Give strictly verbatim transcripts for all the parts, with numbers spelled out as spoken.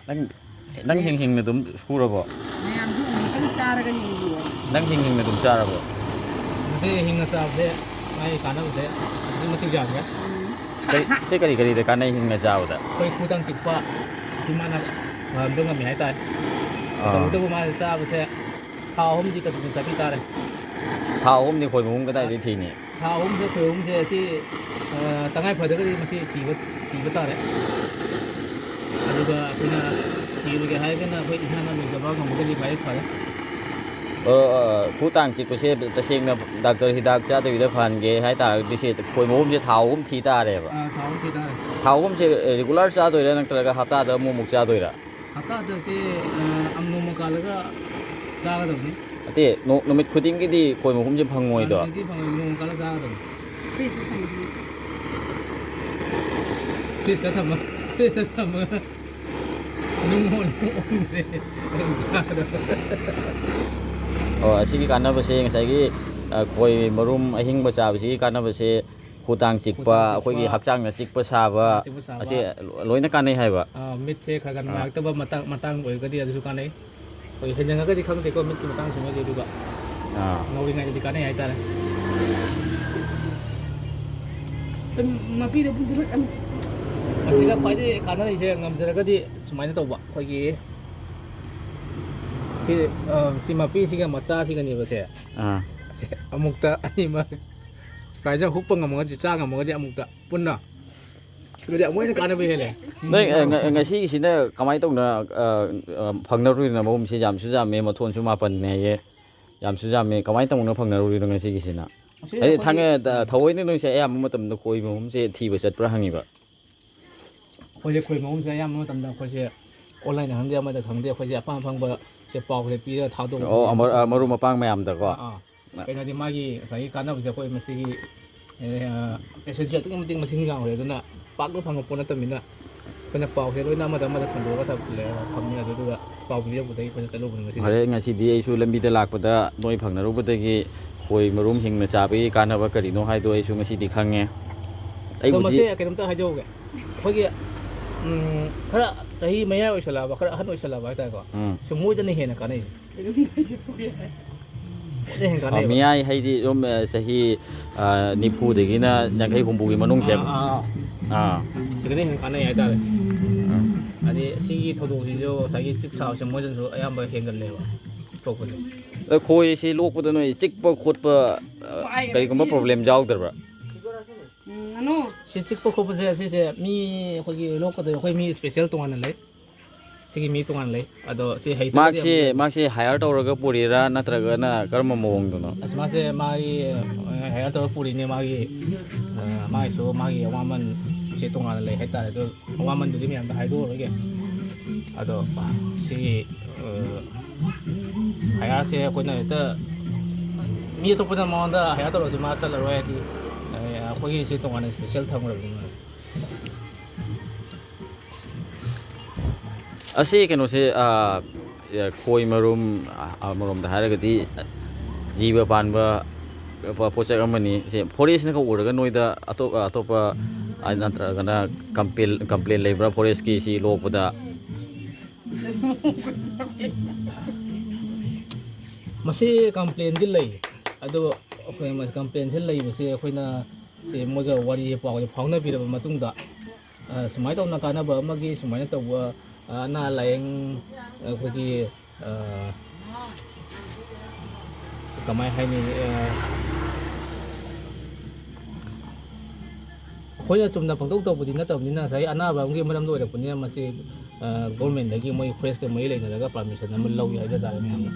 ꯅꯪ, ꯅꯪ ꯍꯤꯡ ꯍꯤꯡꯅ ꯑꯗꯨꯝ ꯁꯨꯔꯕꯣ? ꯃꯌꯥꯝꯁꯨ ꯑꯃꯨꯛꯇꯪ ꯆꯥꯔꯒ ꯌꯦꯡꯕꯤꯌꯣ꯫ ꯅꯪ ꯍꯤꯡ ꯍꯤꯡꯅ ꯑꯗꯨꯝ ꯆꯥꯔꯕꯣ? ꯃꯁꯤ ꯍꯤꯡꯅ ꯆꯥꯕꯁꯦ ꯃꯥꯒꯤ ꯀꯥꯟꯅꯕꯁꯦ ꯑꯗꯨꯛꯀꯤ ꯃꯇꯤꯛ ꯌꯥꯝꯈ꯭ꯔꯦ꯫ ꯎꯝ꯫ ꯀꯔꯤ, ꯁꯤ ꯀꯔꯤ ꯀꯔꯤꯗ ꯀꯥꯟꯅꯩ ꯍꯤꯡꯅ ꯆꯥꯕꯗ? ꯑꯩꯈꯣꯏ ꯈꯨꯗꯥꯡ ꯆꯤꯛꯄ ꯑꯁꯤ ꯃꯥꯅ ꯐꯍꯟꯕ ꯉꯝꯃꯤ ꯍꯥꯏꯇꯥꯔꯦ꯫ ꯑꯥ꯫ ꯇꯧꯕꯇꯕꯨ ꯃꯥꯁꯦ ꯆꯥꯕꯁꯦ ꯊꯥ ꯑꯍꯨꯝꯗꯤ continue ꯆꯥꯕꯤ ꯇꯥꯔꯦ꯫ ꯊꯥ ꯑꯍꯨꯝꯗꯤ ꯈꯣꯏ ꯃꯍꯨꯝ ꯀꯗꯥꯏꯗꯒꯤ ꯊꯤꯅꯤ? ꯊꯥ ꯑꯍꯨꯝꯁꯦ ꯈꯣꯏ ꯃꯍꯨꯝꯁꯦ ꯑꯁꯤ, ꯑ, ꯇꯉꯥꯏ ꯐꯗ꯭ꯔꯒꯗꯤ ꯃꯁꯤ ꯊꯤꯕ, ꯊꯤꯕ ꯇꯥꯔꯦ꯫ ꯑꯗꯨꯒ ꯑꯩꯈꯣꯏꯅ ꯊꯤꯔꯒꯦ ꯍꯥꯏꯔꯒꯅ ꯑꯩꯈꯣꯏ ꯏꯁꯥꯅ ꯂꯣꯏꯖꯕ ꯉꯝꯃꯒꯗꯤ ꯈ꯭ꯋꯥꯏ ꯐꯔꯦ꯫ ꯑ, ꯑ, ꯈꯨ ꯇꯥꯡ ꯆꯤꯛꯄꯁꯦ ꯇꯁꯦꯡꯅ ꯗꯥꯛꯇꯔ ꯍꯤꯗꯥꯛ ꯆꯥꯗꯕꯤꯗ ꯐꯍꯟꯒꯦ ꯍꯥꯏ ꯇꯥꯔꯒꯗꯤ ꯁꯤ ꯈꯣꯏ ꯃꯍꯨꯝꯁꯦ ꯊꯥ ꯑꯍꯨꯝ ꯊꯤ ꯇꯥꯔꯦꯕ꯫ ꯑ, ꯊꯥ ꯑꯍꯨꯝ ꯊꯤ ꯇꯥꯔꯦ꯫ ꯊꯥ ꯑꯍꯨꯝꯁꯦ, ꯑ, regular ꯆꯥꯗꯣꯏꯔꯥ ꯅꯠꯇ꯭ꯔꯒ ꯍꯞꯇꯥꯗ ꯑꯃꯨꯛꯃꯨꯛ ꯆꯥꯗꯣꯏꯔꯥ? ꯍꯞꯇꯥꯗꯁꯦ, ꯑ, ꯑꯝ ꯅꯣꯡꯃ ꯀꯥꯜꯂꯒ ꯆꯥꯒꯗꯕꯅꯤ꯫ ꯅꯠꯇꯦ, ꯅꯣ-, ꯅꯨꯃꯤꯠ ꯈꯨꯗꯤꯡꯒꯤꯗꯤ ꯈꯣꯏ ꯃꯍꯨꯝꯁꯦ ꯐꯪꯉꯣꯏꯗꯣ? ꯅꯨꯃꯤꯠꯇꯤ ꯐꯪꯉꯣꯏ, ꯅꯣꯡꯃ ꯀꯥꯜꯂꯒ ꯆꯥꯒꯗꯕꯅꯤ꯫ Fridgeꯇ ꯊꯝꯃꯤ꯫ Fridgeꯇ ꯊꯝꯃ, fridgeꯇ ꯊꯝꯃꯒ ꯅꯨꯡ ꯑꯣꯟ-, ꯑꯣꯟꯗ꯭ꯔꯦ꯫ ꯑꯗꯨꯝ ꯆꯥꯒꯗꯕ꯫ ꯑꯣ, ꯑꯁꯤꯒꯤ ꯀꯥꯟꯅꯕꯁꯦ ꯉꯁꯥꯏꯒꯤ, ꯑ, ꯈꯣꯏ ꯃꯔꯨꯝ ꯑꯍꯤꯡꯕ ꯆꯥꯕꯁꯤꯒꯤ ꯀꯥꯟꯅꯕꯁꯦ ꯈꯨꯗꯥꯡ ꯆꯤꯛꯄ, ꯈꯨꯗꯥꯡ ꯆꯤꯛꯄ, ꯑꯩꯈꯣꯏꯒꯤ ꯍꯛꯆꯥꯡꯅ ꯆꯤꯛꯄ ꯁꯥꯕ, ꯆꯤꯛꯄ ꯁꯥꯕ꯫ ꯑꯁꯤ ꯂꯣꯏꯅ ꯀꯥꯟꯅꯩ ꯍꯥꯏꯕ? ꯑꯥ, ꯃꯤꯠꯁꯦ ꯈꯔ ꯈꯔ ꯑꯥ꯫ ꯅꯨꯡꯉꯥꯏꯔꯛꯇꯕ ꯃꯇꯥꯡ, ꯃꯇꯥꯡ ꯑꯣꯏꯔꯒꯗꯤ ꯑꯗꯨꯁꯨ ꯀꯥꯟꯅꯩ꯫ ꯑꯩꯈꯣꯏ ꯍꯦꯟꯖꯤꯟꯅꯒꯗꯤ ꯈꯪꯗꯦꯀꯣ, ꯃꯤꯠꯀꯤ ꯃꯇꯥꯡꯁꯤꯃꯗꯤ, ꯑꯗꯨꯒ ꯑꯥ꯫ ꯅꯧꯔꯤꯉꯩꯗꯗꯤ ꯀꯥꯟꯅꯩ ꯍꯥꯏꯇꯥꯔꯦ꯫ ꯑꯗꯨꯝ ꯃꯄꯤꯗ ꯄꯨꯟꯁꯤꯜꯂꯛꯀꯅꯤ꯫ ꯃꯁꯤꯗ ꯈ꯭ꯋꯥꯏꯗꯒꯤ ꯀꯥꯟꯅꯔꯤꯁꯦ ꯉꯝꯖꯔꯒꯗꯤ ꯁꯨꯃꯥꯏꯅ ꯇꯧꯕ, ꯑꯩꯈꯣꯏꯒꯤ ꯁꯤ, ꯑ, ꯁꯤ ꯃꯄꯤꯁꯤꯒ ꯃꯆꯥꯁꯤꯒꯅꯦꯕꯁꯦ꯫ ꯑꯥ꯫ ꯑꯃꯨꯛꯇ ꯑꯅꯤꯃꯛ prize ꯍꯨꯞꯄ ꯉꯝꯃꯒꯗꯤ, ꯆꯥ ꯉꯝꯃꯒꯗꯤ ꯑꯃꯨꯛꯇ ꯄꯨꯟꯅ꯫ ꯑꯗꯨꯗꯤ ꯑꯃꯨꯛ ꯍꯦꯟꯅ ꯀꯥꯟꯅꯕ ꯍꯦꯜꯂꯦ꯫ ꯅꯣꯏ, ꯑ, ꯉ-, ꯉꯁꯤꯒꯤꯁꯤꯅ ꯀꯃꯥꯏꯅ ꯇꯧꯅ, ꯑ, ꯑ, ꯐꯪꯅꯔꯨꯔꯤꯅꯣ? ꯃꯍꯨꯝꯁꯦ ꯌꯥꯝꯁꯨ ꯌꯥꯝꯃꯦ, ꯃꯊꯣꯟꯁꯨ ꯃꯥꯄꯟꯅꯦꯌꯦ, ꯌꯥꯝꯁꯨ ꯌꯥꯝꯃꯦ꯫ ꯀꯃꯥꯏꯅ ꯇꯧꯅ ꯐꯪꯅꯔꯨꯔꯤꯅꯣ ꯉꯁꯤꯒꯤꯁꯤꯅ? ꯉꯁꯤ ꯍꯥꯏꯗꯤ ꯑꯩꯈꯣꯏꯒꯤ ꯊꯥꯡꯉ-, ꯊ-, ꯊꯑꯣꯏꯅ ꯅꯣꯏꯁꯦ ꯑꯌꯥꯝꯕ ꯃꯇꯝꯗ ꯈꯣꯏ ꯃꯍꯨꯝꯁꯦ ꯊꯤꯕ ꯆꯠꯄ꯭ꯔꯥ ꯍꯪꯉꯤꯕ꯫ ꯑꯩꯈꯣꯏꯁꯦ ꯈꯣꯏ ꯃꯍꯨꯝꯁꯦ ꯑꯌꯥꯝꯕ ꯃꯇꯝꯗ ꯑꯩꯈꯣꯏꯁꯦ online ꯈꯪꯗꯦ, ꯑꯃꯗ ꯈꯪꯗꯦ, ꯑꯩꯈꯣꯏꯁꯦ ꯑꯄꯥꯝ ꯑꯄꯥꯝꯕꯁꯦ ꯄꯥꯎꯁꯦ ꯄꯤꯔꯒ ꯊꯥꯗꯣꯛꯄ ꯑꯣ, ꯑꯃ-, ꯑ, ꯃꯔꯨꯞ ꯃꯄꯥꯡ ꯃꯌꯥꯝꯗꯀꯣ? ꯑꯥ, ꯑꯥ꯫ ꯀꯩꯅꯣꯗꯤ ꯃꯥꯒꯤ ꯉꯁꯥꯏꯒꯤ ꯀꯥꯟꯅꯕꯁꯦ ꯑꯩꯈꯣꯏ ꯃꯁꯤꯒꯤ, ꯑꯦ, ꯑ, patientꯁꯦ ꯑꯗꯨꯛꯀꯤ ꯃꯇꯤꯛ ꯃꯁꯤꯡ ꯌꯥꯝꯈ꯭ꯔꯦ, ꯑꯗꯨꯅ ꯄꯥꯛꯅ ꯐꯪꯕ ꯄꯣꯠ ꯅꯠꯇꯕꯅꯤꯅ ꯑꯩꯈꯣꯏꯅ ꯄꯥꯎꯁꯦ ꯂꯣꯏꯅ ꯑꯃꯗ ꯑꯃꯗ ꯁꯟꯗꯣꯛꯑꯒ ꯊꯝ-, ꯂꯩ-, ꯊꯝꯃꯤ꯫ ꯑꯗꯨꯗꯨꯒ ꯄꯥꯎ ꯄꯤꯕꯤꯔꯛꯄꯗꯒꯤ ꯑꯩꯈꯣꯏꯅ ꯆꯠꯂꯨꯕꯅꯤ ꯉꯁꯤꯗꯤ꯫ ꯐꯔꯦ, ꯉꯁꯤꯗꯤ ꯑꯩꯁꯨ ꯂꯝꯕꯤꯗ ꯂꯥꯛꯄꯗ ꯅꯣꯏ ꯐꯪꯅꯔꯨꯕꯗꯒꯤ ꯈꯣꯏ ꯃꯔꯨꯝ ꯍꯤꯡꯅ ꯆꯥꯕꯒꯤ ꯀꯥꯟꯅꯕ ꯀꯔꯤꯅꯣ ꯍꯥꯏꯗꯣ ꯑꯩꯁꯨ ꯉꯁꯤꯗꯤ ꯈꯪꯉꯦ꯫ ꯑꯗꯣ ꯑꯩꯕꯨꯗꯤ ꯃꯁꯦ ꯀꯩꯅꯣꯝꯇ ꯍꯥꯏꯖꯍꯧꯒꯦ꯫ ꯑꯩꯈꯣꯏꯒꯤ ꯎꯝ, ꯈꯔ ꯆꯍꯤ ꯃꯌꯥꯏ ꯑꯣꯏꯁꯜꯂꯛꯑꯕ, ꯈꯔ ꯑꯍꯟ ꯑꯣꯏꯁꯜꯂꯛꯑꯕ ꯍꯥꯏꯇꯥꯔꯦꯀꯣ꯫ ꯎꯝ꯫ ꯁꯨꯝ ꯃꯣꯏꯗꯅ ꯍꯦꯟꯅ ꯀꯥꯟꯅꯩ꯫ ꯃꯣꯏꯗꯅ ꯍꯦꯟꯅ ꯑ, ꯀꯥꯟꯅꯩꯕ꯫ ꯃꯤꯌꯥꯏ ꯍꯥꯏꯗꯤ ꯑꯗꯨꯝ, ꯑ, ꯆꯍꯤ, ꯑ, ꯅꯤꯐꯨꯗꯒꯤꯅ ꯌꯥꯡꯈꯩ ꯍꯨꯝꯐꯨꯒꯤ ꯃꯅꯨꯡꯁꯦ꯫ ꯑꯥ, ꯑꯥ, ꯑꯥ꯫ ꯑꯥ꯫ ꯁꯤꯗꯅ ꯍꯦꯟꯅ ꯀꯥꯟꯅꯩ ꯍꯥꯏꯇꯥꯔꯦ꯫ ꯎꯝ꯫ ꯍꯥꯏꯗꯤ ꯁꯤꯒꯤ ꯊꯧꯗꯣꯛꯁꯤꯁꯨ ꯉꯁꯥꯏꯒꯤ ꯆꯤꯛ ꯁꯥꯕꯁꯦ ꯃꯣꯏꯗꯁꯨ ꯑꯌꯥꯝꯕ ꯍꯦꯟꯒꯜꯂꯦꯕ ꯊꯣꯛꯄꯁꯦ꯫ ꯑꯗꯣ ꯈꯣꯏꯁꯤ ꯂꯣꯛꯄꯗ ꯅꯣꯏ ꯆꯤꯛꯄ ꯈꯣꯠꯄ, ꯑ, ꯀꯔꯤꯒꯨꯝꯕ ꯄ꯭ꯔꯣꯕ꯭ꯂꯦꯝ ꯌꯥꯎꯗꯕ꯭ꯔꯥ? ꯎꯝ, ꯉꯥꯅꯨ꯫ ꯁꯤ ꯆꯤꯛꯄ ꯈꯣꯠꯄꯁꯦ ꯁꯤꯁꯦ ꯃꯤ ꯑꯩꯈꯣꯏꯒꯤ ꯂꯣꯛꯀꯗꯣꯏ ꯑꯩꯈꯣꯏ ꯃꯤ ꯏꯁꯄꯦꯁꯦꯜ ꯇꯣꯉꯥꯟꯅ ꯂꯩ꯫ ꯁꯤꯒꯤ ꯃꯤ ꯇꯣꯉꯥꯟꯅ ꯂꯩ꯫ ꯑꯗꯣ ꯁꯤ ꯍꯩꯇ꯭ꯔꯒꯗꯤ ꯃꯥꯛꯁꯦ ꯑꯃꯨꯛ ꯃꯥꯛꯁꯦ ꯍꯥꯌꯔ ꯇꯧꯔꯒ ꯄꯨꯔꯤꯔꯥ ꯅꯠꯇ꯭ꯔꯒꯅ ꯀꯔꯝꯕ ꯃꯑꯣꯡꯗꯅꯣ? ꯑꯁ, ꯃꯥꯁꯦ ꯃꯥꯒꯤ, ꯑ, ꯍꯥꯌꯔ ꯇꯧꯔꯒ ꯄꯨꯔꯤꯅꯦ꯫ ꯃꯥꯒꯤ, ꯑ, ꯃꯥꯒꯤꯁꯨ ꯃꯥꯒꯤ ꯑꯋꯥꯃꯟꯁꯦ ꯇꯣꯉꯥꯟꯅ ꯂꯩ ꯍꯥꯏꯇꯥꯔꯦ꯫ ꯑꯗꯣ ꯑꯋꯥꯃꯟꯗꯨꯗꯤ ꯃꯌꯥꯝꯗ ꯍꯥꯏꯗꯣꯛꯑꯔꯣꯏꯒꯦ꯫ ꯑꯗꯣ ꯁꯤ, ꯑ, ꯍꯥꯌꯔꯁꯦ ꯑꯩꯈꯣꯏꯅ ꯍꯦꯛꯇ ꯃꯤ ꯑꯇꯣꯞꯄꯅ ꯃꯉꯣꯟꯗ ꯍꯥꯌꯔ ꯇꯧꯔꯁꯨ ꯃꯥ ꯆꯠꯂꯔꯣꯏ꯫ ꯍꯥꯏꯗꯤ, ꯑ, ꯑꯩꯈꯣꯏꯒꯤ ꯁꯤ ꯇꯣꯉꯥꯟꯅ ꯏꯁꯄꯦꯁꯦꯜ ꯊꯝꯈ꯭ꯔꯕꯅꯤꯅ꯫ ꯑꯁꯤ ꯀꯩꯅꯣꯁꯦ, ꯑ, ꯈꯣꯏ ꯃꯔꯨꯝ, ꯑ, ꯑꯃꯔꯣꯝꯗ ꯍꯥꯏꯔꯒꯗꯤ ꯖꯤꯕ ꯄꯥꯟꯕ ꯄꯣ-, ꯄꯣꯠꯁꯛ ꯑꯃꯅꯤ꯫ ꯁꯦ ꯐꯣꯔꯦꯁꯅꯒ ꯎꯔꯒ ꯅꯣꯏꯗ ꯑꯇꯣꯞ-, ꯑꯇꯣꯞꯄ, ꯑ, ꯅꯠꯇ꯭ꯔꯒꯅ ꯀꯝꯄ꯭ꯂꯦꯟ, ꯀꯝꯄ꯭ꯂꯦꯟ ꯂꯩꯕ꯭ꯔꯥ ꯐꯣꯔꯦꯁꯀꯤ ꯁꯤ ꯂꯣꯛꯄꯗ? ꯃꯁꯤ ꯀꯝꯄ꯭ꯂꯦꯟꯗꯤ ꯂꯩ꯫ ꯑꯗꯣ ꯑꯩꯈꯣꯏ ꯃ-, ꯀꯝꯄ꯭ꯂꯦꯟꯁꯦ ꯂꯩꯕꯁꯦ ꯑꯩꯈꯣꯏꯅ ꯁꯤ ꯃꯣꯏꯒ ꯋꯥꯔꯤ ꯄꯥꯎꯁꯦ ꯐꯥꯎꯅꯕꯤꯔꯕ ꯃꯇꯨꯡꯗ, ꯑ, ꯁꯨꯃꯥꯏꯅ ꯇꯧꯅ ꯀꯥꯟꯅꯕ ꯑꯃꯒꯤ ꯁꯨꯃꯥꯏꯅ ꯇꯧꯕ, ꯑ, ꯑꯅꯥ ꯂꯥꯏꯌꯦꯡ, ꯑꯩꯈꯣꯏꯒꯤ, ꯑ, ꯀꯃꯥꯏ ꯍꯥꯏꯅꯤ, ꯑ, ꯑꯩꯈꯣꯏꯅ ꯆꯨꯝꯅ ꯄꯪꯇꯧ ꯇꯧꯕꯗꯤ ꯅꯠꯇꯕꯅꯤꯅ ꯉꯁꯥꯏ ꯑꯅꯥꯕ ꯑꯃꯒꯤ ꯃꯔꯝꯗ ꯑꯣꯏꯔꯛꯄꯅꯤꯅ ꯃꯁꯤ, ꯑ, ꯒꯣꯔꯃꯦꯟꯗꯒꯤ ꯃꯣꯏ ꯐꯣꯔꯦꯁꯀ ꯃꯔꯤ ꯂꯩꯅꯔꯒ ꯄꯥꯔꯃꯤꯁꯟ ꯑꯃ ꯂꯧꯏ ꯍꯥꯏꯖ ꯇꯥꯔꯦ ꯃꯌꯥꯝꯅ꯫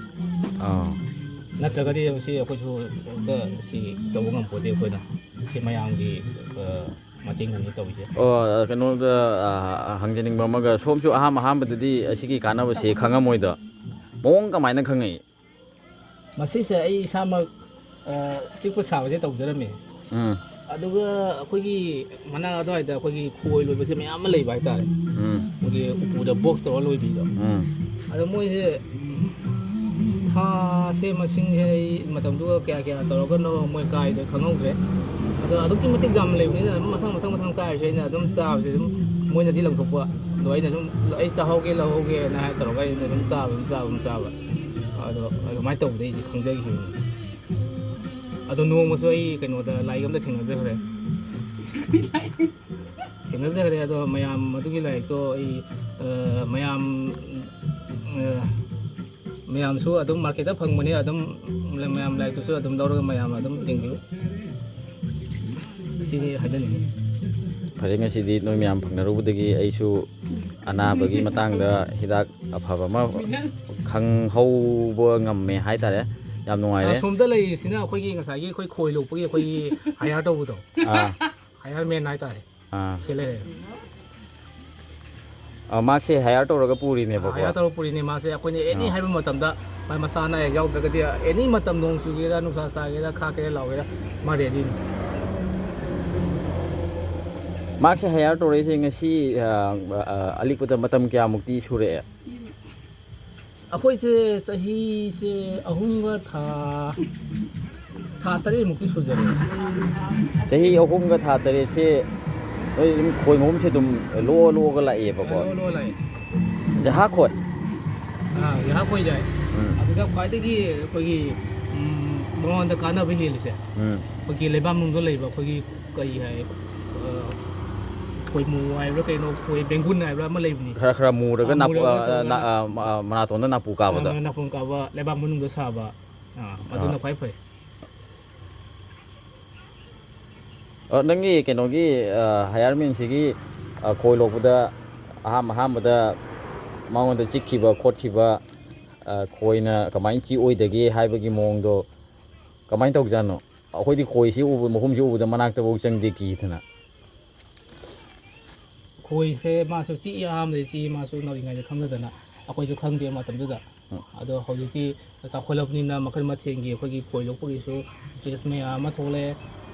ꯑꯥ꯫ ꯅꯠꯇ꯭ꯔꯒꯗꯤ ꯃꯁꯤ ꯑꯩꯈꯣꯏꯁꯨ ꯍꯦꯛꯇ ꯁꯤ ꯇꯧꯕ ꯉꯝꯄꯣꯠꯇꯦ꯫ ꯑꯩꯈꯣꯏꯅ ꯁꯤ ꯃꯌꯥꯝꯒꯤ, ꯑ, ꯃꯇꯦꯡꯅꯅꯤ ꯇꯧꯔꯤꯁꯦ꯫ ꯑꯣ, ꯀꯩꯅꯣꯗ, ꯑ, ꯍꯪꯖꯅꯤꯡꯕ ꯑꯃꯒ, ꯁꯣꯝꯁꯨ ꯑꯍꯥꯟꯕ ꯑꯍꯥꯟꯕꯗꯗꯤ ꯑꯁꯤꯒꯤ ꯀꯥꯟꯅꯕꯁꯦ ꯈꯪꯉꯝꯃꯣꯏꯗ꯫ ꯃꯑꯣꯡ ꯀꯃꯥꯏꯅ ꯈꯪꯉꯛꯏ? ꯃꯁꯤꯁꯦ ꯑꯩ ꯏꯁꯥꯃꯛ, ꯑ, ꯆꯤꯛꯄ ꯁꯥꯕꯁꯦ ꯇꯧꯖꯔꯝꯃꯤ꯫ ꯎꯝ꯫ ꯑꯗꯨꯒ ꯑꯩꯈꯣꯏꯒꯤ ꯃꯅꯥꯛ ꯑꯗꯨꯋꯥꯏꯗ ꯑꯩꯈꯣꯏꯒꯤ ꯈꯣꯏ ꯂꯣꯏꯕꯁꯦ ꯃꯌꯥꯝ ꯑꯃ ꯂꯩꯕ ꯍꯥꯏꯇꯥꯔꯦ꯫ ꯎꯝ꯫ ꯑꯩꯈꯣꯏꯒꯤ ꯎꯄꯨꯗ ꯕꯣꯛꯁ ꯇꯧꯔ ꯂꯣꯏꯕꯤꯗꯣ꯫ ꯎꯝ꯫ ꯑꯗꯣ ꯃꯣꯏꯁꯦ ꯊꯥꯁꯦ ꯃꯁꯤꯡꯁꯦ ꯑꯩ ꯃꯇꯝꯗꯨꯒ ꯀꯌꯥ ꯀꯌꯥ ꯇꯧꯔꯒꯅꯣ ꯃꯣꯏ ꯀꯥꯏꯗꯣ ꯈꯪꯍꯧꯗ꯭ꯔꯦ꯫ ꯑꯗꯣ ꯑꯗꯨꯛꯀꯤ ꯃꯇꯤꯛ ꯌꯥꯝ ꯂꯩꯕꯅꯤꯅ ꯑꯗꯨꯝ ꯃꯊꯪ ꯃꯊꯪ ꯃꯊꯪ ꯀꯥꯏꯔꯤꯁꯦ ꯑꯩꯅ ꯑꯗꯨꯝ ꯆꯥꯕꯁꯦ ꯑꯗꯨꯝ ꯃꯣꯏꯅꯗꯤ ꯂꯪꯊꯣꯛꯄ, ꯑꯗꯣ ꯑꯩꯅ ꯁꯨꯝ, "ꯑꯩ ꯆꯥꯍꯧꯒꯦ, ꯂꯧꯍꯧꯒꯦꯅ" ꯍꯥꯏꯔ ꯇꯧꯔꯒ ꯑꯩꯅ ꯑꯗꯨꯝ ꯆꯥꯕ, ꯑꯗꯨꯝ ꯆꯥꯕ, ꯑꯗꯨꯝ ꯆꯥꯕ꯫ ꯑꯗꯣ ꯑꯗꯨꯃꯥꯏꯅ ꯇꯧꯕꯗꯩ ꯑꯩꯁꯦ ꯈꯪꯖꯈꯤꯕꯅꯤ꯫ ꯑꯗꯣ ꯅꯣꯡꯃꯁꯨ ꯑꯩ ꯀꯩꯅꯣꯗ ꯂꯥꯏꯔꯤꯛ ꯑꯝꯗ ꯊꯦꯡꯅꯖꯈ꯭ꯔꯦ꯫ ꯊꯦꯡꯅꯖꯈ꯭ꯔꯦ꯫ ꯑꯗꯣ ꯃꯌꯥꯝ ꯑꯗꯨꯒꯤ ꯂꯥꯏꯔꯤꯛꯇꯣ ꯑꯩ, ꯑ, ꯃꯌꯥꯝ, ꯑ, ꯃꯌꯥꯝꯁꯨ ꯑꯗꯨꯝ ꯃꯥꯔꯀꯦꯠꯇ ꯐꯪꯕꯅꯤ, ꯑꯗꯨꯝ ꯃꯌꯥꯝ ꯂꯥꯏꯔꯤꯛꯇꯨꯁꯨ ꯑꯗꯨꯝ ꯂꯧꯔꯒ ꯃꯌꯥꯝ ꯑꯗꯨꯝ ꯌꯦꯡꯕꯤꯌꯨ꯫ ꯁꯤꯅꯤ ꯍꯥꯏꯖꯅꯤꯡꯉꯤ꯫ ꯐꯔꯦ, ꯉꯁꯤꯗꯤ ꯅꯣꯏ ꯃꯌꯥꯝ ꯐꯪꯅꯔꯨꯕꯗꯒꯤ ꯑꯩꯁꯨ ꯑꯅꯥꯕꯒꯤ ꯃꯇꯥꯡꯗ ꯍꯤꯗꯥꯛ ꯑꯐꯕ ꯑꯃ ꯈꯪꯍꯧꯕ ꯉꯝꯃꯦ ꯍꯥꯏꯇꯥꯔꯦ꯫ ꯌꯥꯝ ꯅꯨꯡꯉꯥꯏꯔꯦ꯫ ꯑꯁꯣꯝꯗ ꯂꯩꯔꯤꯁꯤꯅ ꯑꯩꯈꯣꯏꯒꯤ ꯉꯁꯥꯏꯒꯤ ꯑꯩꯈꯣꯏ ꯈꯣꯏ ꯂꯣꯛꯄꯒꯤ ꯑꯩꯈꯣꯏꯒꯤ ꯍꯥꯏꯌꯔ ꯇꯧꯕꯗꯣ꯫ ꯑꯥ꯫ ꯍꯥꯏꯌꯔ ꯃꯦꯟ ꯍꯥꯏꯇꯥꯔꯦ꯫ ꯑꯥ꯫ ꯁꯤ ꯂꯩꯔꯦ꯫ ꯑ, ꯃꯥꯁꯦ ꯍꯥꯏꯌꯔ ꯇꯧꯔꯒ ꯄꯨꯔꯤꯅꯦꯕꯀꯣ? ꯍꯥꯏꯌꯔ ꯇꯧꯔꯒ ꯄꯨꯔꯤꯅꯦ ꯃꯥꯁꯦ꯫ ꯑꯩꯈꯣꯏꯅ ꯑꯦꯅꯤ ꯑꯥ꯫ ꯍꯥꯏꯕ ꯃꯇꯝꯗ ꯃꯥ ꯃꯁꯥ ꯑꯅꯥ ꯑꯌꯦꯛ ꯌꯥꯎꯗ꯭ꯔꯒꯗꯤ ꯑꯦꯅꯤ ꯃꯇꯝ, ꯅꯣꯡ ꯆꯨꯒꯦꯔꯥ, ꯅꯨꯡꯁꯥ ꯁꯥꯒꯦꯔꯥ, ꯈꯥꯛꯀꯦꯔꯥ, ꯂꯥꯎꯒꯦꯔꯥ, ꯃꯥ ꯔꯦꯗꯤꯅꯤ꯫ ꯃꯥꯁꯦ ꯍꯥꯏꯌꯔ ꯇꯧꯔꯛꯏꯁꯦ ꯉꯁꯤ, ꯑ, ꯑ, ꯑꯂꯤꯄꯗ ꯃꯇꯝ ꯀꯌꯥꯃꯨꯛꯇꯤ ꯁꯨꯔꯛꯑꯦ? ꯑꯩꯈꯣꯏꯁꯦ ꯆꯍꯤꯁꯦ ꯑꯍꯨꯝꯒ ꯊꯥ, ꯊꯥ ꯇꯔꯦꯠꯃꯨꯛꯇꯤ ꯁꯨꯖꯔꯦ꯫ ꯆꯍꯤ ꯑꯍꯨꯝꯒ ꯊꯥ ꯇꯔꯦꯠꯁꯦ ꯅꯣꯏ ꯑꯗꯨꯝ ꯈꯣꯏ ꯃꯍꯨꯝꯁꯦ ꯑꯗꯨꯝ ꯂꯣꯛꯑ ꯂꯣꯛꯑꯒ ꯂꯥꯛꯑꯦꯕꯀꯣ? ꯂꯣꯛꯑ ꯂꯣꯛꯑ ꯂꯥꯛꯑꯦ꯫ ꯖꯍꯥ ꯈꯣꯏ? ꯑꯥ, ꯖꯍꯥ ꯈꯣꯏ ꯌꯥꯏ꯫ ꯎꯝ꯫ ꯑꯗꯨꯗ ꯈ꯭ꯋꯥꯏꯗꯒꯤ ꯑꯩꯈꯣꯏꯒꯤ, ꯎꯝ, ꯃꯉꯣꯟꯗ ꯀꯥꯟꯅꯕ ꯍꯦꯜꯂꯤꯁꯦ, ꯎꯝ꯫ ꯑꯩꯈꯣꯏꯒꯤ ꯂꯩꯕꯥꯛ ꯃꯅꯨꯡꯗ ꯂꯩꯕ ꯑꯩꯈꯣꯏꯒꯤ ꯀꯔꯤ ꯍꯥꯏ, ꯑ, ꯈꯣꯏꯃꯨ ꯍꯥꯏꯕ꯭ꯔꯥ ꯀꯩꯅꯣ, ꯈꯣꯏ ꯕꯦꯡꯒꯨꯟ ꯍꯥꯏꯕ꯭ꯔꯥ ꯑꯃ ꯂꯩꯕꯅꯤ꯫ ꯈꯔ ꯈꯔ ꯃꯨꯔꯒ ꯑ, ꯅꯥꯄꯨ-, ꯃꯨꯔꯒ ꯑ, ꯅꯥ-, ꯇꯧꯔꯒ ꯑ, ꯃ-, ꯑ, ꯃꯅꯥꯇꯣꯟꯗ ꯅꯥꯄꯨ ꯀꯥꯕꯗꯣ꯫ ꯑ, ꯅꯥꯄꯨ ꯀꯥꯕ, ꯂꯩꯕꯥꯛ ꯃꯅꯨꯡꯗ ꯁꯥꯕ꯫ ꯑ, ꯑꯗꯨꯅ ꯑ꯫ ꯈ꯭ꯋꯥꯏ ꯐꯩ꯫ ꯑ, ꯅꯪꯒꯤ ꯀꯩꯅꯣꯒꯤ, ꯑ, ꯍꯥꯌꯔꯃꯦꯟꯁꯤꯒꯤ, ꯑ, ꯈꯣꯏ ꯂꯣꯛꯄꯗ ꯑꯍꯥꯝ-, ꯑꯍꯥꯟꯕꯗ ꯃꯉꯣꯟꯗ ꯆꯤꯛꯈꯤꯕ ꯈꯣꯠꯈꯤꯕ, ꯑ, ꯈꯣꯏꯅ ꯀꯃꯥꯏꯅ ꯆꯤꯛꯑꯣꯏꯗꯒꯦ ꯍꯥꯏꯕꯒꯤ ꯃꯑꯣꯡꯗꯣ ꯀꯃꯥꯏꯅ ꯇꯧꯖꯥꯠꯅꯣ? ꯑꯩꯈꯣꯏꯗꯤ ꯈꯣꯏꯁꯤ ꯎꯕ, ꯃꯍꯨꯝꯁꯤ ꯎꯕꯗ ꯃꯅꯥꯛꯇꯐꯥꯎ ꯆꯪꯗꯦ ꯀꯤꯗꯅ꯫ ꯈꯣꯏꯁꯦ ꯃꯥꯁꯨ ꯆꯤꯛꯏ, ꯑꯍꯥꯟꯕꯗꯤ ꯆꯤꯛꯏ, ꯃꯥꯁꯨ ꯅꯧꯔꯤꯉꯩꯗ ꯈꯪꯗꯗꯅ, ꯑꯩꯈꯣꯏꯁꯨ ꯈꯪꯗꯦ ꯃꯇꯝꯗꯨꯗ꯫ ꯎꯝ꯫ ꯑꯗꯣ ꯍꯧꯖꯤꯛꯇꯤ ꯆꯥꯎꯈꯠꯂꯕꯅꯤꯅ ꯃꯈꯜ ꯃꯊꯦꯜꯒꯤ ꯑꯩꯈꯣꯏꯒꯤ ꯈꯣꯏ ꯂꯣꯛꯄꯒꯤꯁꯨ ꯇꯦꯁ ꯃꯌꯥꯝ ꯑꯃ ꯊꯣꯛꯂꯛꯑꯦ꯫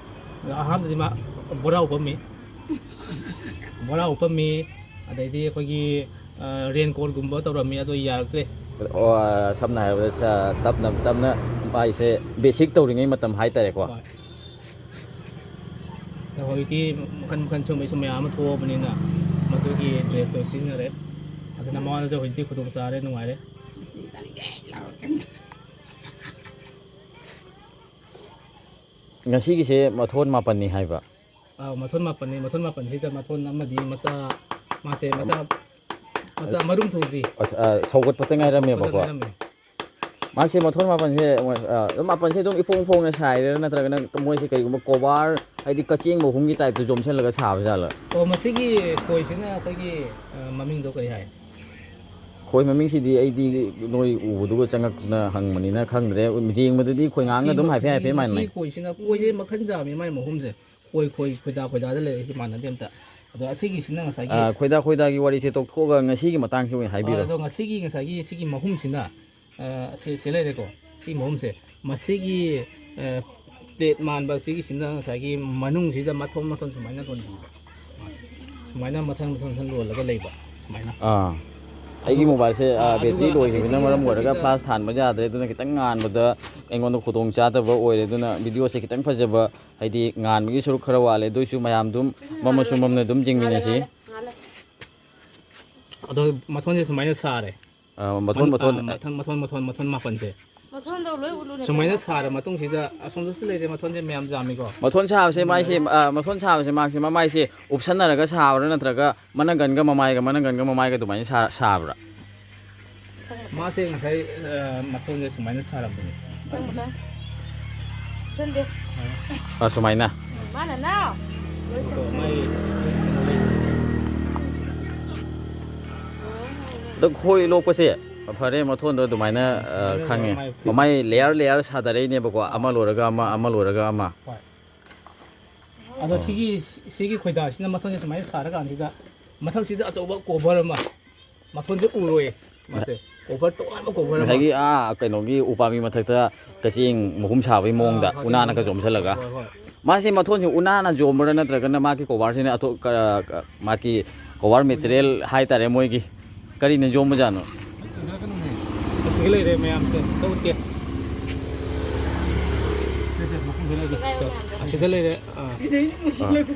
ꯑꯗꯣ ꯑꯍꯥꯟꯕꯗꯤ ꯃꯥ ꯕꯣꯔꯥ ꯎꯞꯄꯝꯃꯤ꯫ ꯕꯣꯔꯥ ꯎꯞꯄꯝꯃꯤ, ꯑꯗꯩꯗꯤ ꯑꯩꯈꯣꯏꯒꯤ, ꯑ, ꯔꯦꯟ ꯀꯣꯠꯀꯨꯝꯕ ꯇꯧꯔꯝꯃꯤ, ꯑꯗꯣ ꯌꯥꯔꯛꯇ꯭ꯔꯦ꯫ ꯑꯣ, ꯁꯝꯅ ꯍꯥꯏꯔꯕꯗ ꯁ-, ꯇꯞꯅ ꯇꯞꯅ ꯃꯥꯏꯁꯦ ꯕꯦꯁꯤꯛ ꯇꯧꯔꯤꯉꯩ ꯃꯇꯝ ꯍꯥꯏꯇꯥꯔꯦꯀꯣ꯫ ꯍꯣꯏ꯫ ꯑꯗꯣ ꯍꯧꯖꯤꯛꯇꯤ ꯃꯈꯟ ꯃꯈꯟ ꯁꯨꯝꯕꯩꯁꯨ ꯃꯌꯥꯝ ꯑꯃ ꯊꯣꯛꯑꯕꯅꯤꯅ, ꯃꯗꯨꯒꯤ ꯗ꯭ꯔꯦꯁꯇꯣ ꯁꯤꯖꯤꯟꯅꯔꯦ꯫ ꯑꯗꯨꯅ ꯃꯉꯣꯟꯗꯁꯨ ꯍꯧꯖꯤꯛꯇꯤ ꯈꯨꯗꯣꯡ ꯆꯥꯔꯦ, ꯅꯨꯡꯉꯥꯏꯔꯦ꯫ ꯉꯁꯤꯒꯤꯁꯦ ꯃꯊꯣꯟ ꯃꯥꯄꯟꯅꯤ ꯍꯥꯏꯕ꯫ ꯑꯥ, ꯃꯊꯣꯟ ꯃꯥꯄꯟꯅꯤ꯫ ꯃꯊꯣꯟ ꯃꯥꯄꯟꯁꯤꯗ ꯃꯊꯣꯟ ꯑꯃꯗꯤ ꯃꯆꯥ, ꯃꯥꯁꯦ ꯃꯆꯥ, ꯃꯆꯥ ꯃꯔꯨꯝ ꯊꯨꯗ꯭ꯔꯤ꯫ ꯑꯁ, ꯑ, ꯁꯧꯒꯠꯄꯇ ꯉꯥꯏꯔꯝꯃꯦꯕꯀꯣ꯫ ꯉꯥꯏꯔꯝꯃꯦ꯫ ꯃꯥꯁꯦ ꯃꯊꯣꯟ ꯃꯥꯄꯟꯁꯦ, ꯑ, ꯑꯗꯨꯝ ꯃꯥꯄꯟꯁꯦ ꯑꯗꯨꯝ ꯏꯐꯣꯡ ꯐꯣꯡꯅ ꯁꯥꯏꯔꯤꯔꯥ, ꯅꯠꯇ꯭ꯔꯒꯅ ꯃꯣꯏꯁꯦ ꯀꯩꯒꯨꯝꯕ ꯀꯣꯕꯥꯔ, ꯍꯥꯏꯗꯤ ꯀꯆꯦꯡ ꯃꯍꯨꯝꯒꯤ ꯇꯥꯏꯞꯇ ꯌꯣꯝꯁꯤꯜꯂꯒ ꯁꯥꯕ ꯖꯥꯠꯂ? ꯑꯣ, ꯃꯁꯤꯒꯤ ꯈꯣꯏꯁꯤꯅ ꯑꯩꯈꯣꯏꯒꯤ, ꯑ, ꯃꯃꯤꯡꯗꯣ ꯀꯔꯤ ꯍꯥꯏ? ꯈꯣꯏ ꯃꯃꯤꯡꯁꯤꯗꯤ ꯑꯩꯗꯤ ꯅꯣꯏ ꯎꯕꯗꯨꯒ ꯆꯪꯉꯛꯇꯅ ꯍꯪꯕꯅꯤꯅ ꯈꯪꯗ꯭ꯔꯦ꯫ ꯌꯦꯡꯕꯗꯗꯤ ꯈꯣꯏ ꯉꯥꯡꯒ ꯑꯗꯨꯝ ꯍꯥꯏꯐꯦꯠ ꯍꯥꯏꯐꯦꯠ ꯃꯥꯟꯅꯩ꯫ ꯃꯁꯤꯒꯤ ꯈꯣꯏꯁꯤꯅ, ꯈꯣꯏꯁꯦ ꯃꯈꯜ ꯌꯥꯝꯃꯤ ꯃꯥꯏ ꯃꯍꯨꯝꯁꯦ꯫ ꯈꯣꯏ, ꯈꯣꯏ, ꯈꯣꯏꯗꯥ, ꯈꯣꯏꯗꯥꯗ ꯂꯩꯔꯦ, ꯁꯤ ꯃꯥꯟꯅꯗꯦ ꯑꯝꯇ꯫ ꯑꯗꯣ ꯑꯁꯤꯒꯤꯁꯤꯅ ꯉꯁꯥꯏꯒꯤ ꯑ, ꯈꯣꯏꯗꯥ, ꯈꯣꯏꯗꯥꯒꯤ ꯋꯥꯔꯤꯁꯦ ꯇꯣꯛꯊꯣꯛꯑꯒ ꯉꯁꯤꯒꯤ ꯃꯇꯥꯡꯁꯤ ꯑꯣꯏꯅ ꯍꯥꯏꯕꯤꯔꯣ꯫ ꯑꯗꯣ ꯉꯁꯤꯒꯤ, ꯉꯁꯥꯏꯒꯤ ꯁꯤꯒꯤ ꯃꯍꯨꯝꯁꯤꯅ, ꯑ, ꯁꯤ, ꯁꯤ ꯂꯩꯔꯦꯀꯣ꯫ ꯁꯤ ꯃꯍꯨꯝꯁꯦ, ꯃꯁꯤꯒꯤ, ꯑ, ꯄ꯭ꯂꯦꯠ ꯃꯥꯟꯕ ꯁꯤꯒꯤꯁꯤꯅ ꯉꯁꯥꯏꯒꯤ ꯃꯅꯨꯡꯁꯤꯗ ꯃꯊꯣꯟ ꯃꯊꯣꯟ ꯁꯨꯃꯥꯏꯅ ꯊꯣꯟꯕꯤꯕ꯫ ꯁꯨꯃꯥꯏꯅ ꯃꯊꯪ ꯃꯊꯪ ꯃꯊꯪ ꯂꯣꯜꯂꯒ ꯂꯩꯕ, ꯁꯨꯃꯥꯏꯅ꯫ ꯑꯥ꯫ ꯑꯩꯒꯤ ꯃꯣꯕꯥꯏꯜꯁꯦ, ꯑ, ꯑꯗꯨꯒ, ꯕꯦꯇ꯭ꯔꯤ ꯑꯗꯨꯒ ꯂꯣꯏꯈꯤꯕꯅ ꯉꯁꯤꯒꯤ ꯃꯔꯝ ꯑꯣꯏꯔꯒ ꯃꯇꯥꯡꯁꯤꯗ ꯐ꯭ꯂꯥꯁ ꯊꯥꯟꯕ ꯌꯥꯗ꯭ꯔꯦ, ꯑꯗꯨꯅ ꯈꯤꯇꯪ ꯉꯥꯟꯕꯗ ꯑꯩꯉꯣꯟꯗ ꯈꯨꯗꯣꯡ ꯆꯥꯗꯕ ꯑꯣꯏꯔꯦ꯫ ꯑꯗꯨꯅ ꯚꯤꯗꯤꯑꯣꯁꯦ ꯈꯤꯇꯪ ꯐꯖꯕ, ꯍꯥꯏꯗꯤ ꯉꯥꯟꯕꯒꯤ ꯁꯔꯨꯛ ꯈꯔ ꯋꯥꯠꯂꯦ, ꯑꯗꯨ ꯑꯣꯏꯁꯨ ꯃꯌꯥꯝ ꯑꯗꯨꯝ ꯃꯝꯃꯁꯨ ꯃꯝꯅ ꯑꯗꯨꯝ ꯌꯦꯡꯃꯤꯟꯅꯁꯤ꯫ ꯑꯗꯣ ꯃꯊꯣꯟꯁꯦ ꯁꯨꯃꯥꯏꯅ ꯁꯥꯔꯦ꯫ ꯑ, ꯃꯊꯣꯟ, ꯃꯊꯣꯟ, ꯑ, ꯃꯊꯪ, ꯃꯊꯣꯟ, ꯃꯊꯣꯟ, ꯃꯊꯣꯟ ꯃꯥꯄꯟꯁꯦ꯫ ꯃꯊꯣꯟꯗꯣ ꯂꯣꯏ ꯎꯠꯂꯨꯅꯦ꯫ ꯁꯨꯃꯥꯏꯅ ꯁꯥꯔ ꯃꯇꯨꯡꯁꯤꯗ ꯑꯁꯣꯝꯗꯁꯨ ꯂꯩꯔꯦ, ꯃꯊꯣꯟꯁꯦ ꯃꯌꯥꯝ ꯌꯥꯝꯃꯤꯀꯣ꯫ ꯃꯊꯣꯟ ꯁꯥꯕꯁꯦ ꯃꯥꯏꯁꯦ, ꯑ, ꯃꯊꯣꯟ ꯁꯥꯕꯁꯦ ꯃꯥꯁꯦ ꯃꯃꯥꯏꯁꯦ ꯎꯞꯁꯟꯅꯔꯒ ꯁꯥꯕ꯭ꯔꯥ, ꯅꯠꯇ꯭ꯔꯒ ꯃꯅꯪꯒꯟꯒ ꯃꯃꯥꯏꯒ, ꯃꯅꯪꯒꯟꯒ ꯃꯃꯥꯏꯒ ꯑꯗꯨꯃꯥꯏꯅ ꯁꯥ-, ꯁꯥꯕ꯭ꯔꯥ? ꯃꯥꯁꯦ ꯉꯁꯥꯏ, ꯑ, ꯃꯊꯣꯟꯁꯦ ꯁꯨꯃꯥꯏꯅ ꯁꯥꯔꯝꯕꯅꯤ꯫ ꯆꯪꯕꯗ ꯆꯟꯗꯦ꯫ ꯑ, ꯁꯨꯃꯥꯏꯅ꯫ ꯃꯥꯅ ꯅꯥꯎ꯫ ꯑꯗꯣ ꯃꯥꯏ ꯑꯗꯣ ꯈꯣꯏ ꯂꯣꯛꯄꯁꯦ ꯐꯔꯦ, ꯃꯊꯣꯟꯗꯣ ꯑꯗꯨꯃꯥꯏꯅ, ꯑ, ꯈꯪꯉꯦ꯫ ꯃꯃꯥꯏ ꯂꯦꯌꯔ ꯂꯦꯌꯔ ꯁꯥꯗꯔꯛꯏꯅꯦꯕꯀꯣ, ꯑꯃ ꯂꯣꯏꯔꯒ ꯑꯃ, ꯑꯃ ꯂꯣꯏꯔꯒ ꯑꯃ꯫ ꯍꯣꯏ꯫ ꯑꯗꯣ ꯁꯤꯒꯤ, ꯁꯤꯒꯤ ꯈꯣꯏꯗꯥꯁꯤꯅ ꯃꯊꯣꯟꯁꯦ ꯁꯨꯃꯥꯏꯅ ꯁꯥꯔꯀꯥꯟꯁꯤꯗ ꯃꯊꯛꯁꯤꯗ ꯑꯆꯧꯕ ꯀꯣꯚꯔ ꯑꯃ, ꯃꯊꯣꯟꯁꯦ ꯎꯔꯣꯏꯌꯦ ꯃꯥꯁꯦ, ꯀꯣꯚꯔ, ꯇꯣꯉꯥꯟꯕ ꯀꯣꯚꯔ ꯑꯃ꯫ ꯉꯁꯥꯏꯒꯤ, ꯑꯥ, ꯀꯩꯅꯣꯒꯤ ꯎꯄꯥꯝꯕꯤ ꯃꯊꯛꯇ ꯀꯆꯦꯡ ꯃꯍꯨꯝ ꯁꯥꯕꯒꯤ ꯃꯑꯣꯡꯗ ꯑꯥ, ꯎꯅꯥꯅꯒ ꯌꯣꯝꯁꯤꯜꯂꯒ꯫ ꯍꯣꯏ, ꯍꯣꯏ꯫ ꯃꯥꯁꯦ ꯃꯊꯣꯟꯁꯦ ꯎꯅꯥꯅ ꯌꯣꯝꯕ꯭ꯔꯥ, ꯅꯠꯇ꯭ꯔꯒꯅ ꯃꯥꯒꯤ ꯀꯣꯚꯔꯁꯤꯅ ꯑꯇꯣꯞ-, ꯀ-, ꯀ-, ꯃꯥꯒꯤ ꯀꯣꯚꯔ ꯃꯦꯇꯔꯤꯌꯦꯜ ꯍꯥꯏꯇꯥꯔꯦ, ꯃꯣꯏꯒꯤ ꯀꯔꯤꯅ ꯌꯣꯝꯕꯖꯥꯠꯅꯣ? ꯑꯁꯤꯒ ꯂꯩꯔꯦ ꯃꯌꯥꯝꯁꯦ, ꯑꯝꯇ ꯎꯠꯀꯦ꯫ ꯑꯁꯤꯗ ꯂꯩꯔꯦ꯫ ꯑꯥ꯫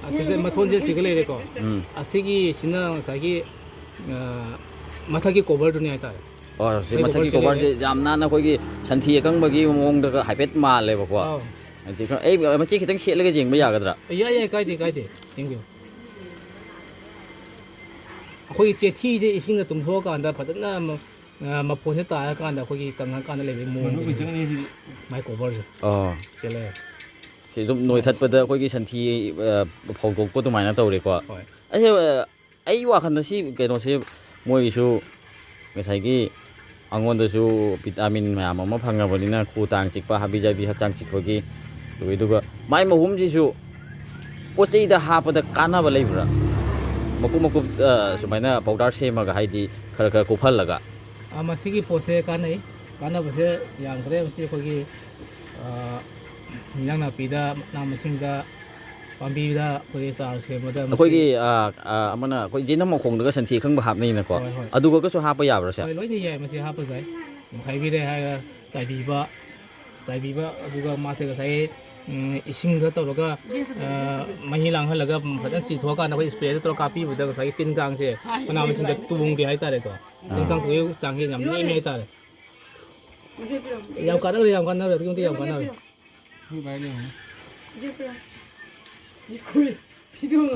ꯑꯁꯤꯗ ꯃꯊꯣꯟꯁꯦ ꯑꯁꯤꯒ ꯂꯩꯔꯦꯀꯣ꯫ ꯎꯝ꯫ ꯑꯁꯤꯒꯤꯁꯤꯅ ꯉꯁꯥꯏꯒꯤ, ꯑꯥ, ꯃꯊꯛꯀꯤ coverꯗꯨꯅꯤ ꯍꯥꯏꯇꯥꯔꯦ꯫ ꯑꯣ, ꯁꯤ ꯃꯊꯛꯀꯤ coverꯁꯦ ꯂꯩꯔꯦ꯫ ꯌꯥꯝ ꯅꯥꯟꯅ ꯑꯩꯈꯣꯏꯒꯤ ꯁꯟꯊꯤ ꯑꯀꯪꯕꯒꯤ ꯃꯑꯣꯡꯗꯒ ꯍꯥꯏꯐꯦꯠ ꯃꯥꯜꯂꯦꯕꯀꯣ꯫ ꯑꯥꯎ꯫ ꯍꯥꯏꯗꯤ ꯈꯔ, ꯑꯩ ꯃꯆꯦꯠ ꯈꯤꯇꯪ ꯁꯦꯠꯂꯒ ꯌꯦꯡꯕ ꯌꯥꯒꯗ꯭ꯔꯥ? ꯌꯥꯏ, ꯌꯥꯏ, ꯀꯥꯏꯗꯦ, ꯀꯥꯏꯗꯦ꯫ ꯌꯦꯡꯕꯤꯌꯨ꯫ ꯑꯩꯈꯣꯏꯒꯤ ꯆꯦꯊꯤꯁꯦ ꯏꯁꯤꯡꯗ ꯇꯨꯡꯊꯣꯛꯑꯀꯥꯟꯗ ꯐꯖꯅ ꯃ-, ꯑ, ꯃꯐꯣꯟꯁꯦ ꯇꯥꯔꯀꯥꯟꯗ ꯑꯩꯈꯣꯏꯒꯤ ꯀꯪꯉꯀꯥꯟꯗ ꯂꯩꯕꯒꯤ ꯃꯑꯣꯡꯗꯨꯅꯤ꯫ ꯃꯥꯏ coverꯁꯦ꯫ ꯑꯣ꯫ ꯁꯤ ꯂꯩꯔꯦ꯫ ꯁꯤ ꯑꯗꯨꯝ ꯅꯣꯏꯊꯠꯄꯗ ꯑꯩꯈꯣꯏꯒꯤ ꯁꯟꯊꯤ, ꯑ, ꯐꯧꯗꯣꯛꯄ ꯑꯗꯨꯃꯥꯏꯅ ꯇꯧꯔꯦꯀꯣ꯫ ꯍꯣꯏ꯫ ꯑꯩꯁꯦ, ꯑ, ꯑꯩ ꯋꯥꯈꯜꯗ ꯁꯤ ꯀꯩꯅꯣꯁꯦ ꯃꯣꯏꯒꯤꯁꯨ ꯉꯁꯥꯏꯒꯤ ꯑꯩꯉꯣꯟꯗꯁꯨ vitamin ꯃꯌꯥꯝ ꯑꯃ ꯐꯪꯉꯕꯅꯤꯅ ꯈꯨ ꯇꯥꯡ ꯆꯤꯛꯄ, ꯍꯥꯕꯤ ꯖꯥꯕꯤ ꯍꯛꯆꯥꯡ ꯆꯤꯛꯄꯒꯤ, ꯑꯗꯨꯒ ꯃꯥꯏ ꯃꯍꯨꯝꯁꯤꯁꯨ ꯄꯣꯠ ꯆꯩꯗ ꯍꯥꯞꯄꯗ ꯀꯥꯟꯅꯕ ꯂꯩꯕ꯭ꯔꯥ? ꯃꯀꯨꯞ ꯃꯀꯨꯞ, ꯑ, ꯁꯨꯃꯥꯏꯅ powder ꯁꯦꯝꯃꯒ, ꯍꯥꯏꯗꯤ ꯈꯔ ꯈꯔ ꯀꯨꯞꯍꯜꯂꯒ꯫ ꯑ, ꯃꯁꯤꯒꯤ ꯄꯣꯠꯁꯦ ꯀꯥꯟꯅꯩ꯫ ꯀꯥꯟꯅꯕꯁꯦ ꯌꯥꯝꯈ꯭ꯔꯦ꯫ ꯃꯁꯤ ꯑꯩꯈꯣꯏꯒꯤ, ꯑ, ꯏꯟꯖꯥꯡ ꯅꯥꯄꯤꯗ, ꯃꯅꯥ ꯃꯁꯤꯡꯗ, ꯄꯥꯝꯕꯤꯗ ꯑꯩꯈꯣꯏꯒꯤ ꯆꯥꯔ ꯁꯦꯝꯕꯗ ꯃꯁꯤ ꯑꯩꯈꯣꯏꯒꯤ, ꯑ, ꯑ, ꯑꯃꯅ ꯑꯩꯈꯣꯏ ꯌꯦꯅꯝ ꯃꯈꯣꯡꯗꯒ ꯁꯟꯊꯤ ꯑꯀꯪꯕ ꯍꯥꯞꯅꯩꯅꯀꯣ꯫ ꯍꯣꯏ, ꯍꯣꯏ꯫ ꯑꯗꯨꯒꯀꯁꯨ ꯍꯥꯞꯄ ꯌꯥꯕ꯭ꯔꯥ ꯁꯦ? ꯍꯣꯏ, ꯂꯣꯏꯅ ꯌꯥꯏ꯫ ꯃꯁꯤ ꯍꯥꯞꯄꯁꯨ ꯌꯥꯏ꯫ ꯍꯥꯏꯕꯤꯔꯦ ꯍꯥꯏꯔꯒ ꯆꯥꯏꯕꯤꯕ, ꯆꯥꯏꯕꯤꯕ, ꯑꯗꯨꯒ ꯃꯥꯁꯦ ꯉꯁꯥꯏꯒꯤ, ꯎꯝ, ꯏꯁꯤꯡꯗ ꯇꯧꯔꯒ, ꯑ, ꯃꯍꯤ ꯂꯥꯡꯍꯜꯂꯒ ꯐꯖꯅ ꯆꯤꯊꯣꯛꯑꯀꯥꯟꯗ ꯑꯩꯈꯣꯏ sprayꯗ ꯇꯧꯔꯒ ꯀꯥꯞꯄꯤꯕꯗ ꯉꯁꯥꯏꯒꯤ ꯇꯤꯟ ꯀꯥꯡꯁꯦ ꯃꯅꯥ ꯃꯁꯤꯡꯗ ꯇꯣꯡꯗꯦ ꯍꯥꯏꯇꯥꯔꯦꯀꯣ꯫ ꯇꯤꯟ ꯀꯥꯡ ꯇꯣꯡꯕꯒꯤ ꯆꯥꯡꯁꯦ ꯌꯥꯝ ꯅꯦꯝꯃꯦ ꯍꯥꯏꯇꯥꯔꯦ꯫ ꯌꯥꯝ ꯀꯥꯟꯅꯕꯅꯦ, ꯌꯥꯝ ꯀꯥꯟꯅꯕꯅꯦ, ꯑꯗꯨꯛꯀꯤ ꯃꯇꯤꯛ ꯌꯥꯝ ꯀꯥꯟꯅꯕꯅꯦ꯫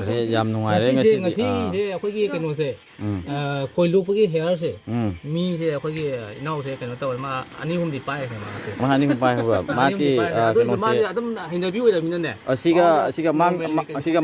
ꯑꯗꯩ ꯌꯥꯝ ꯅꯨꯡꯉꯥꯏꯔꯦ ꯉꯁꯤꯁꯦ, ꯉꯁꯤꯗꯤ, ꯑꯥ꯫ ꯉꯁꯤꯁꯦ ꯑꯩꯈꯣꯏꯒꯤ ꯀꯩꯅꯣꯁꯦ, ꯎꯝ꯫ ꯑ, ꯈꯣꯏ ꯂꯣꯛꯄꯒꯤ hairꯁꯦ, ꯎꯝ꯫ ꯃꯤꯁꯦ ꯑꯩꯈꯣꯏꯒꯤ ꯏꯅꯥꯎꯁꯦ ꯀꯩꯅꯣ ꯇꯧꯔꯦ, ꯃꯥ ꯑꯅꯤ ꯑꯍꯨꯝꯗꯤ ꯄꯥꯏꯈ꯭ꯔꯦ ꯃꯥꯁꯦ꯫ ꯃꯥ ꯑꯅꯤ ꯑꯍꯨꯝ ꯄꯥꯏꯈ꯭ꯔꯕ? ꯑꯅꯤ ꯑꯍꯨꯝꯗꯤ ꯃꯥꯒꯤ, ꯄꯥꯏꯈ꯭ꯔꯦ꯫ ꯑ, ꯑꯗꯨ ꯑꯣꯏꯔꯁꯨ ꯀꯩꯅꯣꯁꯦ ꯃꯥꯗꯤ ꯑꯗꯨꯝ ꯍꯩꯅꯕꯤ ꯑꯣꯏꯔꯕꯅꯤꯅꯅꯦ꯫ ꯑ, ꯁꯤꯒ, ꯃꯥꯅ ꯁꯤꯒ ꯃꯥꯡ-, normally ꯃꯥ-, ꯀꯩꯅꯣ ꯁꯤꯒ